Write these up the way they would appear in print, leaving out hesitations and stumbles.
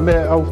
An bɛ aw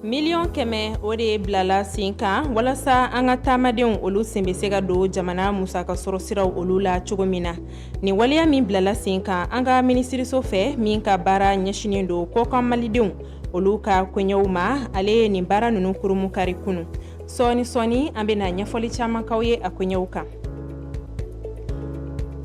100 000 000 o de bilala sen kan walasa an ka taamadenw olu sen bɛ se ka don jamana musaka sɔrɔ siraw olu la cogo min na. Nin waleya min bilala sen kan an ka minisiriso fɛ min ka baara ɲɛsinnen don kɔkan malidenw olu ka koɲɛw ma, ale ye nin baara ninnu kurumu kari kunu. Sɔɔni sɔɔni an bɛna ɲɛfɔli caman k'aw ye a koɲɛw kan.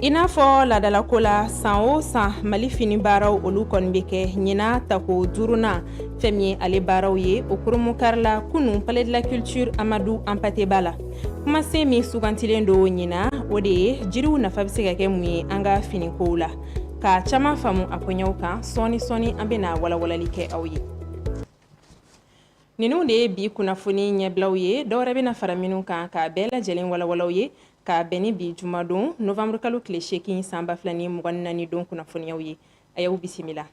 I n'a fɔ laadalako la, san o san Mali fini baaraw olu kɔni bɛ kɛ. Ɲinan tako duurunan fɛn min ye ale baaraw ye, o kurumu karila kunun Palais de la Culture Amadu Hampâté Bâ la. Kumasen min sugantilen don ɲinan, o de ye jiriw nafa bɛ se ka kɛ mun ye an ka finikow la. Ka caman faamu a koɲɛw kan, sɔɔni sɔɔni an bɛna walawalali kɛ aw ye. Ninnu de ye bi kunnafoni ɲɛbilaw ye. Dɔwɛrɛ bɛna fara minnu kan k'a bɛɛ lajɛlen walawalaw ye k'a bɛn ni bi jumadon novembre kalo tile 8 san 2024 don kunnafoniyaw ye. A y'aw bisimila.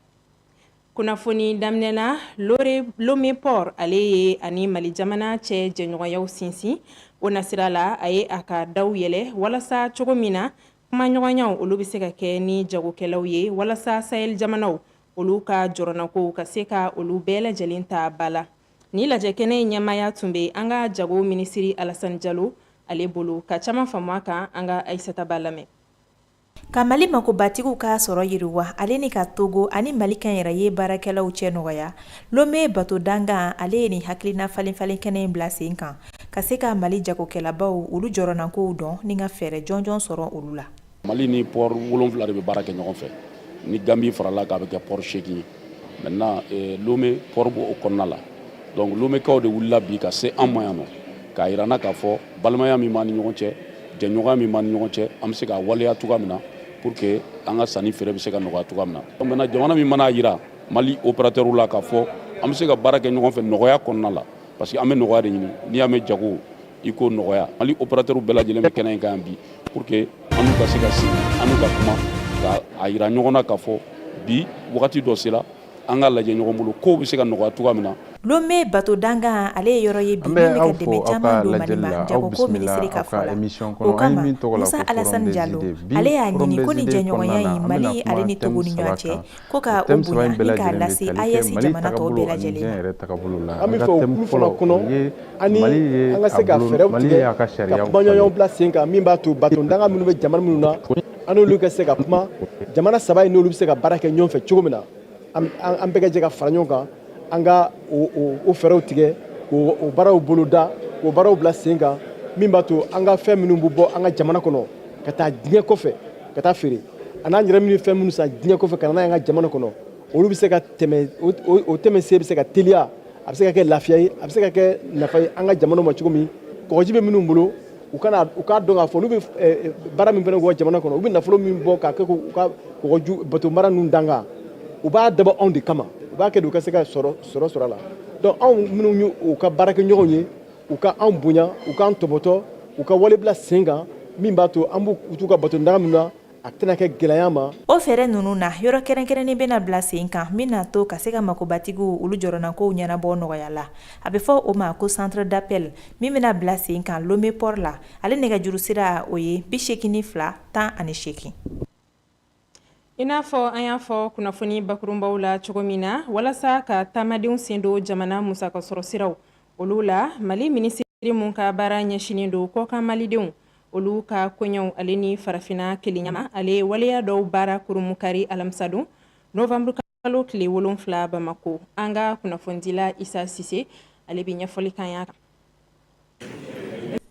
Kunnafoni daminɛ na, Lomé Port ale ye ani Mali jamana cɛ jɛɲɔgɔnyaw sinsin. O nasira la, a ye a ka daw yɛlɛ walasa cogo min na kumaɲɔgɔnyaw olu bɛ se ka kɛ ni jagokɛlaw ye walasa Sahel jamanaw olu ka jɔrɔnakow ka se ka olu bɛɛ lajɛlen ta ba la. Ni lajɛ kɛnɛ in ɲɛmaaya tun bɛ an ka jago minisiri Alasani Jalo ale bolo. Ka caman faamu a kan, an ka Ayisata Ba lamɛn. Ka Mali makobatigiw ka sɔrɔ yiriwa ale ni ka Togo ani Mali kɛnyɛrɛye baarakɛlaw cɛ nɔgɔya, Lome bato dankan ale ye nin hakilina falenfalen kɛnɛ in bila sen kan ka se ka Mali jagokɛlabaw olu jɔrɔnakow dɔn ni ka fɛɛrɛ jɔnjɔn sɔrɔ olu la. Mali ni port 7 de bɛ baara kɛ ɲɔgɔn fɛ. Ni Gambie farala kan, a bɛ kɛ port 8 ye. Maintenant Lome port b'o kɔnɔna la. Donc Lomekaw de wulila bi ka se an ma yan nɔ k'a jira an na k'a fɔ balimaya min b'an ni ɲɔgɔn cɛ, jɛɲɔgɔnya min b'an ni ɲɔgɔn cɛ, an bɛ se k'a waleya cogoya min na pour que an ka sanni feere bɛ se ka nɔgɔya cogoya min na. Maintenant jamana min mana jira Mali opérateur la k'a fɔ an bɛ se ka baara kɛ ɲɔgɔn fɛ nɔgɔya kɔnɔna la, parce que an bɛ nɔgɔya de ɲini. N'i y'a mɛn jago, i ko nɔgɔya. Mali opérateur bɛɛ lajɛlen bɛ kɛnɛ in kan yan bi pour que an n'u ka se ka sigi, an n'u ka kuma, ka a jira ɲɔgɔn na k'a fɔ bi wagati dɔ sera, an ka lajɛ ɲɔgɔn bolo kow bɛ se ka nɔgɔya cogoya min na. Lome bato dankan ale ye yɔrɔ ye bi An min bɛ bɛ aw ka fo dɛmɛ aw caman ka don Mali lajɛli ma la. Aw jagoko bisimila minisiri ka aw fɔ ka la. émission O kɔnɔ. An ye kama min tɔgɔ la Musa ko Forum Alasani des Jalo idées. Bi ale y'a Forum ɲini des ko ni idées jɛɲɔgɔnya kɔnɔna na, in an bɛna Mali ale kuma ni Togo thème ni 3 ɲɔgɔn cɛ kan. ko O ka o thème 3 bonya in bɛɛ ni k'a lajɛlen bɛ lase tali kɛ AES Mali jamana tɔw tagabolo bɛɛ ani lajɛlen diɲɛ ma. yɛrɛ tagabolo la. An An bɛ ka fɛ o thème kulu fana fɔlɔ, kɔnɔ o ye ani Mali ye an ka a se ka bolo fɛɛrɛw Mali tigɛ ye a ka ka sariyaw kumaɲɔgɔnyaw falen. bila sen kan min b'a to bato danga minnu bɛ jamana minnu na, an n'olu ka se ka kuma. Jamana 3 in n'olu bɛ se ka baara kɛ ɲɔgɔn fɛ cogo min na, an bɛɛ ka jɛ ka fara ɲɔgɔn kan, an ka o fɛɛrɛw tigɛ, k'o baaraw boloda, k'o baaraw bila sen kan min b'a to an ka fɛn minnu bɛ bɔ an ka jamana kɔnɔ ka taa diɲɛ kɔfɛ ka taa feere, an'an yɛrɛ minnu fɛn minnu san diɲɛ kɔfɛ ka na n'a ye an ka jamana kɔnɔ, olu bɛ se ka tɛmɛ, o tɛmɛ sen bɛ se ka teliya, a bɛ se ka kɛ lafiya ye, a bɛ se ka kɛ nafa ye an ka jamana ma cogo min. Kɔgɔji bɛ minnu bolo, U kana u k'a dɔn k'a fɔ n'u bɛ baara min fana k'u ka jamana kɔnɔ, u bɛ nafolo min bɔ k'a kɛ k'u ka kɔgɔju bato mara ninnu danga, u b'a dabɔ anw de kama, u b'a kɛ de u ka se ka sɔrɔ a la. Donc anw minnu ye u ka baarakɛɲɔgɔnw ye, u ka anw bonya, u k'an tɔbɔtɔ, u ka wale bila sen kan min b'a to an b'u t'u ka bato daga min na, a tɛna kɛ gɛlɛya ma. O fɛɛrɛ ninnu na, yɔrɔ kɛrɛnkɛrɛnnen bɛna bila sen kan min n'a to ka se ka makobatigiw olu jɔrɔnakow ɲɛnabɔ nɔgɔya la. A bɛ fɔ o ma ko centre d'appel min bɛna bila sen kan Lomé port la. Ale nɛgɛjuru sira, o ye 82 18. I n'a fɔ an y'a fɔ kunnafoni bakurunbaw la cogo min na, walasa ka taamadenw sen don jamana musaka sɔrɔ siraw olu la, Mali minisiri mun ka baara ɲɛsinen don kɔkan malidenw olu ka koɲɛw ale ni farafinna kelenya ma, ale ye waleya dɔw baara kurumukari alamisadon novembre kalo tile 7 Bamako. An ka kunnafonidila Isa Sise, ale bɛ ɲɛfɔli kan y'a kan.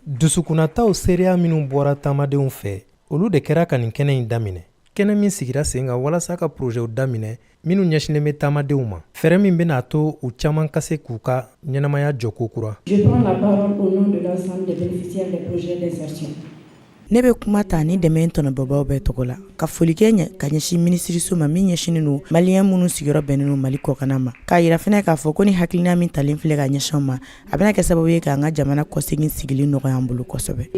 Dusukunnataw seereya minnu bɔra taamadenw fɛ, olu de kɛra ka nin kɛnɛ in daminɛ, kɛnɛ min sigira sen kan walasa ka porozɛw daminɛ minnu ɲɛsinnen bɛ taamadenw ma, fɛɛrɛ min bɛna to u caman ka se k'u ka ɲɛnamaya jɔ kokura. Je prends la parole au nom de l'ensemble des bénéficiaires des projets d'insertion. Ne bɛ kuma ta ni dɛmɛ tɔnɔbɔbaw bɛɛ tɔgɔ la, ka folikɛ ɲɛ ka ɲɛsin minisiriso ma min ɲɛsinnen don maliyɛn minnu sigiyɔrɔ bɛnnen don Mali kɔkanna ma, k'a yira fɛnɛ k'a fɔ ko ni hakilina min talen filɛ ka ɲɛsin ma, a bɛna kɛ sababu ye k'an ka jamana kɔsegin sigili nɔgɔya an bolo kosɛbɛ.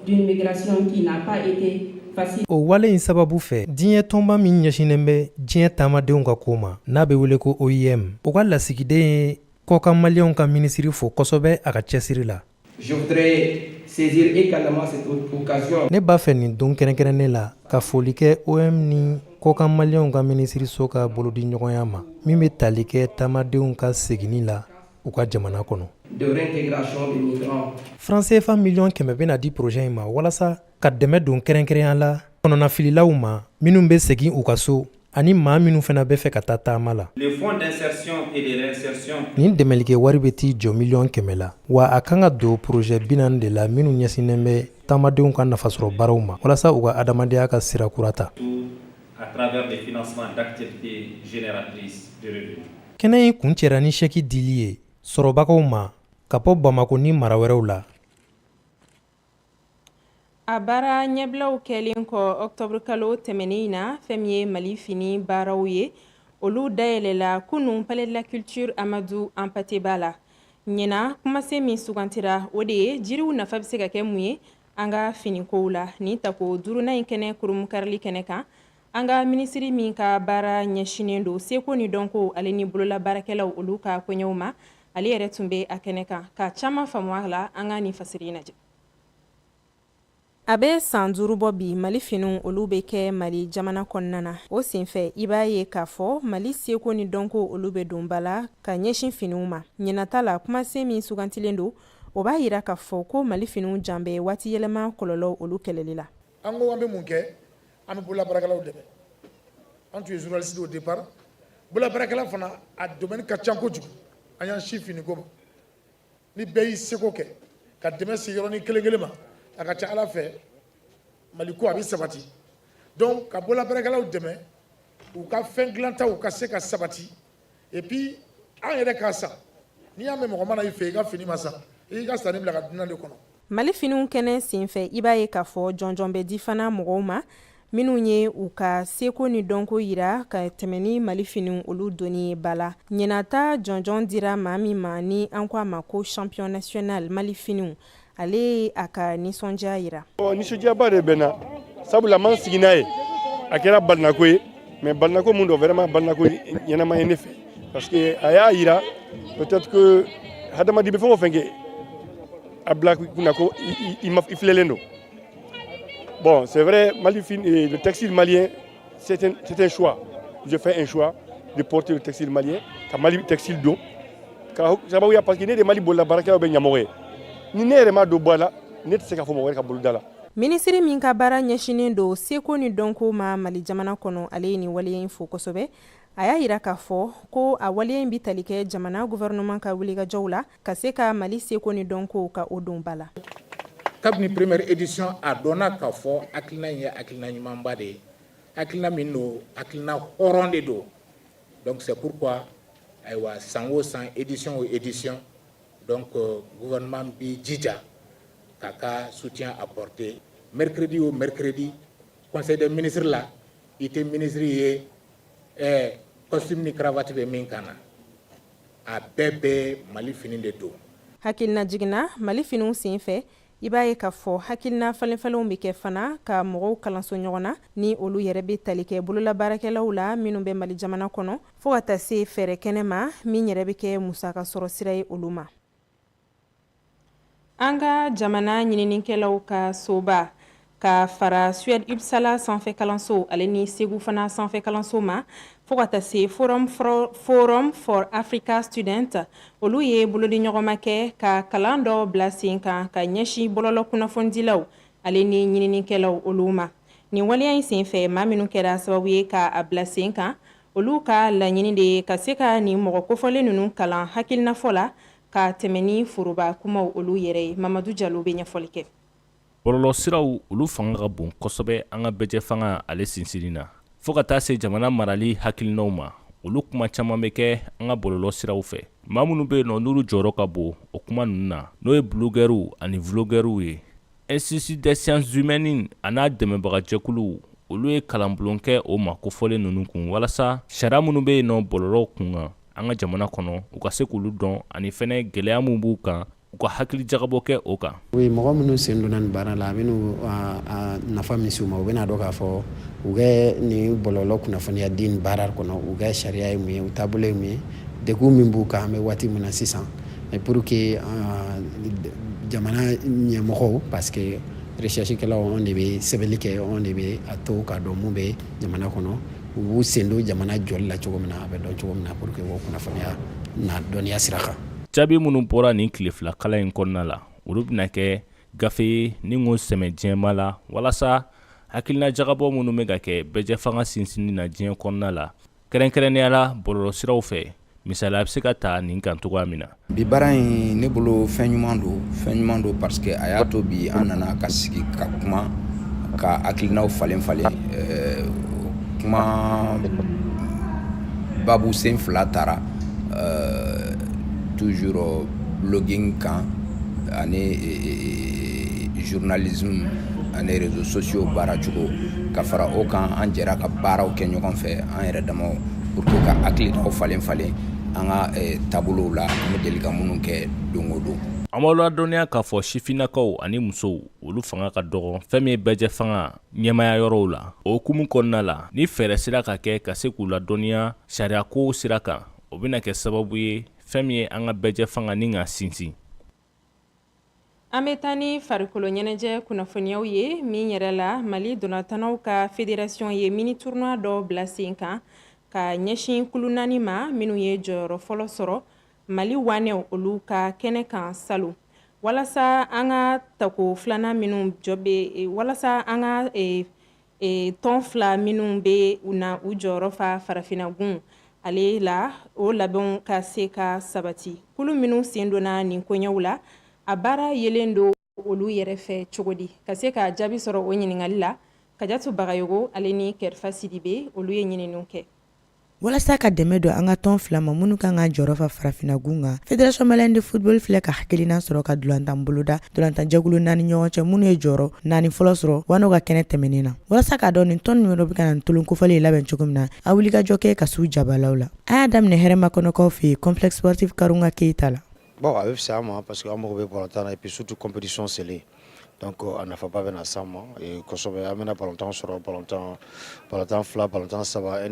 D'une migration qui n'a pas été facile. O wale in sababu fɛ, diɲɛ tɔnba min ɲɛsinnen bɛ diɲɛ taamadenw ka ko ma, n'a bɛ wele ko OIM, o ka lasigiden ye kɔkan maliyɛnw ka minisiri fo kosɛbɛ a ka cɛsiri la. Je voudrais saisir également cette occasion Ne b'a fɛ nin don kɛrɛnkɛrɛnnen la ka foli kɛ OIM ni kɔkan maliyɛnw ka minisiriso ka bolodiɲɔgɔnya ma min bɛ tali kɛ taamadenw ka seginni la u ka jamana kɔnɔ. de réintégration des migrants. Franc CFA 100 000 000 bɛna di projet in ma walasa ka dɛmɛ don kɛrɛnkɛrɛnya la kɔnɔnafililaw ma minnu bɛ segin u ka so ani maa minnu fana bɛ fɛ ka taa taama la. Le fonds d'insertion et de réinsertion Nin dɛmɛlikɛ wari bɛ t'i jɔ 100 000 000 la, wa a kan ka don projet 40 de la minnu ɲɛsinnen bɛ taamadenw ka nafasɔrɔ baaraw ma walasa u ka adamadenya ka sira kura ta. à travers des financements d'activités génératrices de revenus. Kɛnɛ in kun cɛra ni sɛki dili ye sɔrɔbagaw ma ka bɔ Bamako ni mara wɛrɛw la. A baara ɲɛbilaw kɛlen kɔ octobre kalo tɛmɛnen in na, fɛn min ye Mali fini baaraw ye, olu dayɛlɛla kunun Palais de la Culture Amadou Hampâté Bâ la. Ɲinan, kumasen min sugantira, o de ye jiriw nafa bɛ se ka kɛ mun ye an ka finikow la. Nin tako duurunan in kɛnɛ kurunkarili kɛnɛ kan, an ka minisiri min ka baara ɲɛsinnen don seko ni dɔnko ale ni bolola baarakɛlaw olu ka koɲɛw ma, ale yɛrɛ tun bɛ a kɛnɛ kan ka caman faamu a la. An ka nin fasiri lajɛ. A bɛ san 5 bɔ bi, Mali finiw olu bɛ kɛ Mali jamana kɔnɔna na. O senfɛ, i b'a ye k'a fɔ Mali seko ni dɔnko olu bɛ don ba la ka ɲɛsin finiw ma. Ɲinata la, kumasen min sugantilen don, o b'a yira k'a fɔ ko Mali finiw jan bɛ waati yɛlɛma kɔlɔlɔ olu kɛlɛli la. An ko an bɛ mun kɛ? An bɛ bolola baarakɛlaw dɛmɛ. An tun ye journaliste au départ. Bolola baarakɛla fana, a domaine ka ca kojugu. An y'an si finiko ma. Ni bɛɛ y'i seko kɛ ka dɛmɛ se yɔrɔnin kelen kelen ma, a ka ca Ala fɛ, Mali ko a bɛ sabati. Donc ka bolola baarakɛlaw dɛmɛ u ka fɛn dilantaw ka se ka sabati, et puis an yɛrɛ k'a san. N'i y'a mɛn mɔgɔ mana i fɛ i ka fini ma san, i y'i ka sanni bila ka dunan de kɔnɔ. Mali finiw kɛnɛ senfɛ, i b'a ye k'a fɔ jɔnjɔn bɛ di fana mɔgɔw ma minnu ye u ka seko ni dɔnko yira ka tɛmɛ ni Mali finiw olu donni ba la. Ɲinata jɔnjɔn dira maa min ma, ni an ko a ma ko champion national Mali finiw, ale ye a ka nisɔndiya yira. Nisɔndiyaba de bɛ n na, sabula n ma sigi n'a ye. A kɛra balinako ye, mais balinako mun don, vraiment balinako ɲɛnama ye ne fɛ, parce que a y'a yira peut-être que hadamaden bɛ fɛn o fɛn kɛ, a bila kunna ko i filɛlen don. Bon, c'est vrai, Mali, le textile malien, c'est un choix. Je fais un choix de porter le textile malien, ka Mali textile don ka sababuya, parce que ne de Mali bolola baarakɛlaw bɛ ɲɛmɔgɔ ye. Ni ne yɛrɛ ma don bɔ a la, ne tɛ se k'a fɔ mɔgɔ wɛrɛ ka boloda la. Minisiri min ka baara ɲɛsinnen don seko ni dɔnko ma Mali jamana kɔnɔ, ale ye nin waleya in fo kosɛbɛ. A y'a yira k'a fɔ ko a waleya in bɛ tali kɛ jamana gouvernement ka wulikajɔw la ka se ka Mali seko ni dɔnko ka o don ba la. Kabini première édition, a dɔnna k'a fɔ hakilina in ye hakilina ɲumanba de ye, hakilina min don, hakilina hɔrɔn de don. Donc c'est pourquoi, ayiwa, san o san, édition o édition, donc gouvernement b'i jija. k'a ka soutien apporter. Mercredi o mercredi, conseil des ministres la, i tɛ ministre ye costume ni cravate bɛ min kan na, a bɛɛ bɛ Mali fini de don. Hakilina jiginna Mali finiw sen fɛ, i b'a ye k'a fɔ hakilina falenfalenw bɛ kɛ fana ka mɔgɔw kalanso ɲɔgɔn na, ni olu yɛrɛ bɛ tali kɛ bololabaarakɛlaw la minnu bɛ Mali jamana kɔnɔ, fo ka taa se fɛɛrɛ kɛnɛ ma min yɛrɛ bɛ kɛ musaka sɔrɔ sira ye olu ma. An ka jamana ɲininikɛlaw ka soba ka fara Suède Uppsala sanfɛ kalanso ale ni Segu fana sanfɛ kalanso ma, fo ka taa se Forum for Africa Student, olu ye bolodi ɲɔgɔnma kɛ ka kalan dɔ bila sen kan ka ɲɛsin bɔlɔlɔ kunnafonidilaw ale ni ɲininikɛlaw olu ma. Nin waleya in senfɛ, maa minnu kɛra sababu ye k'a bila sen kan, olu ka laɲini de ye ka se ka nin mɔgɔ kofɔlen ninnu kalan hakilinafɔ la ka tɛmɛ ni foroba kumaw olu yɛrɛ ye. Mamadu Jalo bɛ ɲɛfɔli kɛ. Bɔlɔlɔsiraw, olu fanga ka bon kosɛbɛ an ka bɛɛjɛ fanga ale sinsinni na, fo ka taa se jamana marali hakilinaw ma. Olu kuma caman bɛ kɛ an ka bɔlɔlɔsiraw fɛ. Maa minnu bɛ yen nɔ, n'olu jɔyɔrɔ ka bon o kuma ninnu na, n'o ye blogueurs ani vlogueurs ye, Institut des sciences humaines a n'a dɛmɛbagajɛkuluw, olu ye kalanbulon kɛ o ma kofɔlen ninnu kun, walasa sariya minnu bɛ yen nɔ bɔlɔlɔw kun kan an ka jamana kɔnɔ, u ka se k'olu dɔn, ani fɛnɛ gɛlɛya min b'u kan, u ka hakili jagabɔ kɛ o kan. Oui, mɔgɔ minnu sen donna nin baara la, a bɛn'u nafa min s'u ma, u bɛna dɔn k'a fɔ u kɛ nin bɔlɔlɔ kunnafoniya di nin baara kɔnɔ, u ka sariya ye mun ye, u taabolo ye mun ye, degun min b'u kan an bɛ waati min na sisan, pour que jamana ɲɛmɔgɔw, parce que recherche kɛlaw, anw de bɛ sɛbɛnni kɛ, anw de bɛ a to k'a dɔn mun bɛ jamana kɔnɔ, u b'u sen don jamana jɔli la cogo min na, a bɛ dɔn cogo min na, pour que o kunnafoniya na dɔnniya sira kan. Jaabi minnu bɔra nin tile 2 kalan in kɔnɔna la, olu bɛna kɛ gafe ye ni k'o sɛmɛ diɲɛma la, walasa hakilina jagabɔ minnu bɛ ka kɛ bɛɛjɛ fanga sinsinni na diɲɛ kɔnɔna la, kɛrɛnkɛrɛnnenya la bɔlɔlɔsiraw fɛ, misali a bɛ se ka ta nin kan cogoya min na. Bi baara in, ne bolo, fɛn ɲuman don, fɛn ɲuman don, parce que a y'a to bi an nana ka sigi ka kuma, ka hakilinaw falen falen. Kuma babu sen fila taara toujours blogging kan ani journalisme ani réseaux sociaux baara cogo. Ka fara o kan, an jɛra ka baaraw kɛ ɲɔgɔn fɛ, an yɛrɛ damaw, pour que ka hakilinaw falen falen an ka taabolow la, an bɛ deli ka minnu kɛ don o don. An b'aw ladɔnniya k'a fɔ sifinnakaw ani musow, olu fanga ka dɔgɔ fɛn min ye bɛɛjɛ fanga ɲɛmaya yɔrɔw la. O hukumu kɔnɔna la, ni fɛɛrɛ sera ka kɛ ka se k'u ladɔnniya sariya sira kan, o bɛna kɛ sababu ye fɛn min ye an ka bɛɛjɛ fanga ni ka sinsin. An bɛ taa ni farikolo ɲɛnajɛ kunnafoniyaw ye. Min yɛrɛ la, Mali dolatanaw ka fédération ye mini tournoi dɔ bila sen kan ka ɲɛsin kulu naani ma minnu ye jɔyɔrɔ fɔlɔ sɔrɔ Mali wanɛw olu ka kɛnɛ kan salon, walasa an ka tako filanan minnu jɔ bɛ, walasa an ka tɔn fila minnu bɛ na u jɔyɔrɔ fa farafinnagun ale la, o labɛnw ka se ka sabati. Kulu minnu sen donna nin koɲɛw la, a baara yelen don olu yɛrɛ fɛ cogo di? Ka se ka jaabi sɔrɔ o ɲininkali la, Kajatu Bagayogo ale ni Kɛrifa Sidibe, olu ye ɲininiw kɛ. Walasa ka dɛmɛ don an ka tɔn fila ma minnu kan ka jɔyɔrɔ fa farafinnagun kan, Fédération malienne de football filɛ ka hakilina sɔrɔ ka dolantan boloda dolantanjɛkulu naani ɲɔgɔn cɛ minnu ye jɔyɔrɔ naani fɔlɔ sɔrɔ wanɛw ka kɛnɛ tɛmɛnen na. Walasa k'a dɔn nin tɔn ninnu bɛ ka na tolon kofɔlen labɛn cogo min na, a wulikajɔ kɛ ka s'u jabalaw la. An y'a daminɛ Hɛrɛmakɔnɔkaw fɛ yen, complexe sportif Karunga Keyita la. Bon, a bɛ fisaya an ma parce que an mago bɛ balontan na et puis surtout compétition selen, donc a nafaba bɛ na s'an ma kosɛbɛ. An bɛna balontan sɔrɔ, balontan fila, balontan saba,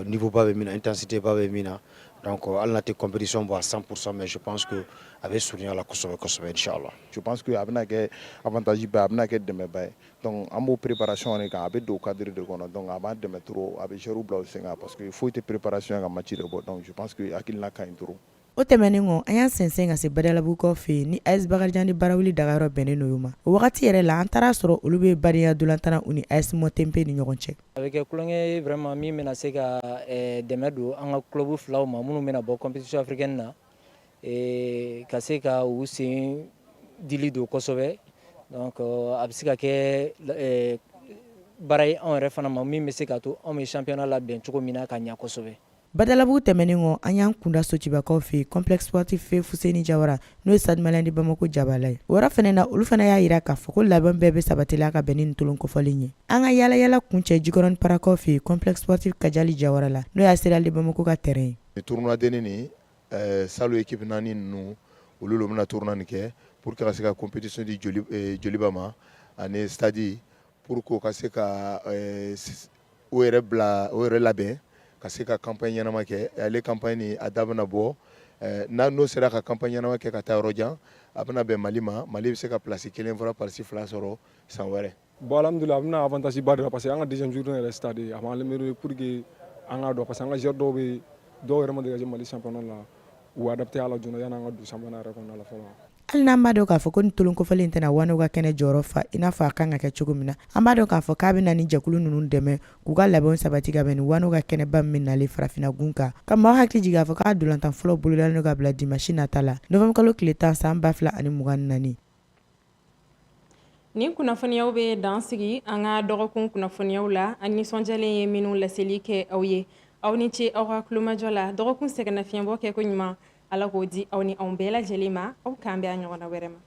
niveau ba bɛ min na, intensité ba bɛ min na. Donc hali n'a tɛ compétition bɔ à 100%, mais je pense que a bɛ surunya la kosɛbɛ kosɛbɛ, inchallah. Je pense que a bɛna kɛ avantage ba ye, a bɛna kɛ dɛmɛba ye. Donc an b'o préparation de kan, a bɛ don cadre de kɔnɔ, donc a b'an dɛmɛ trop, a bɛ joueurs bila u sen kan, parce que foyi tɛ préparation ka match de bɔ. Donc je pense que hakilina ka ɲi trop. O tɛmɛnen kɔ, an y'an sɛnsɛn ka se Badalabugukaw fɛ yen ni AS Bakarijan ni Barawuli dagayɔrɔ bɛnnen n'o ma. O wagati yɛrɛ la, an taara sɔrɔ olu bɛ badenya dolantan u ni AS Mɔtenpe ni ɲɔgɔn cɛ. A bɛ kɛ tulonkɛ ye vraiment min bɛna se ka dɛmɛ don an ka club filaw ma minnu bɛna bɔ compétition africaine na, ka se ka u sen dili don kosɛbɛ. Donc a bɛ se ka kɛ baara ye anw yɛrɛ fana ma min bɛ se ka to anw bɛ championnat labɛn cogo min na ka ɲɛ kosɛbɛ. Badalabugu tɛmɛnen kɔ, an y'an kunda Socibakaw fɛ yen, complexe sportif feu Fuseni Jawara, n'o ye Stade Malien de Bamako jabala ye. O yɔrɔ fana na, olu fana y'a jira k'a fɔ ko labɛn bɛɛ bɛ sabatila ka bɛn ni nin tulon kofɔlen ye. An ka yaala-yaala kuncɛ Jikɔrɔni Parakaw fɛ yen, complexe sportif Kajali Jawara la, n'o ye AS Real de Bamako ka terrain ye. Tournoi dennin nin, salon équipe naani ninnu, olu de bɛna tournoi nin kɛ pour que ka se ka compétition di Joliba ma ani Stade, pour que u ka se ka o yɛrɛ bila, o yɛrɛ labɛn ka se ka campagne ɲɛnama kɛ. Ale campagne nin, a da bɛna bɔ n'a n'o sera ka campagne ɲɛnama kɛ ka taa yɔrɔ jan, a bɛna bɛn Mali ma. Mali bɛ se ka place kelen fara place fila sɔrɔ san wɛrɛ. Bon, alhamdulillah, a bɛna avantage ba de la, parce que an ka deuxième journée yɛrɛ stade a b'an améliorer pour que an k'a dɔn, parce que an ka joueurs dɔw bɛ yen, dɔw yɛrɛ ma deli ka jouer Mali championnat la, u adapté a la joona yanni an ka don championnat yɛrɛ kɔnɔna la fɔlɔ. Hali n'an b'a dɔn k'a fɔ ko ni tolon kofɔlen tɛna Wano ka kɛnɛ jɔyɔrɔ fa i n'a fɔ a kan ka kɛ cogo min na, an b'a dɔn k'a fɔ k'a bɛ na ni jɛkulu ninnu dɛmɛ k'u ka labɛnw sabati ka bɛn ni Wano ka kɛnɛba min nalen farafinna gun kan. Ka maaw hakili jigin k'a fɔ k'a dolantan fɔlɔ bolodalen don ka bila dimanche nata la, novembre kalo tile 10 san 2024. Nin kunnafoniyaw bɛ dan sigi an ka dɔgɔkun kunnafoniyaw la, an nisɔndiyalen ye minnu laseli kɛ aw ye. Aw ni ce aw ka tulomajɔ la. Dɔgɔkun sɛgɛnnafiɲɛbɔ kɛ ko ɲuman, Ala k'o di aw ni anw bɛɛ lajɛlen ma. Aw k'an bɛn a ɲɔgɔnna wɛrɛ ma.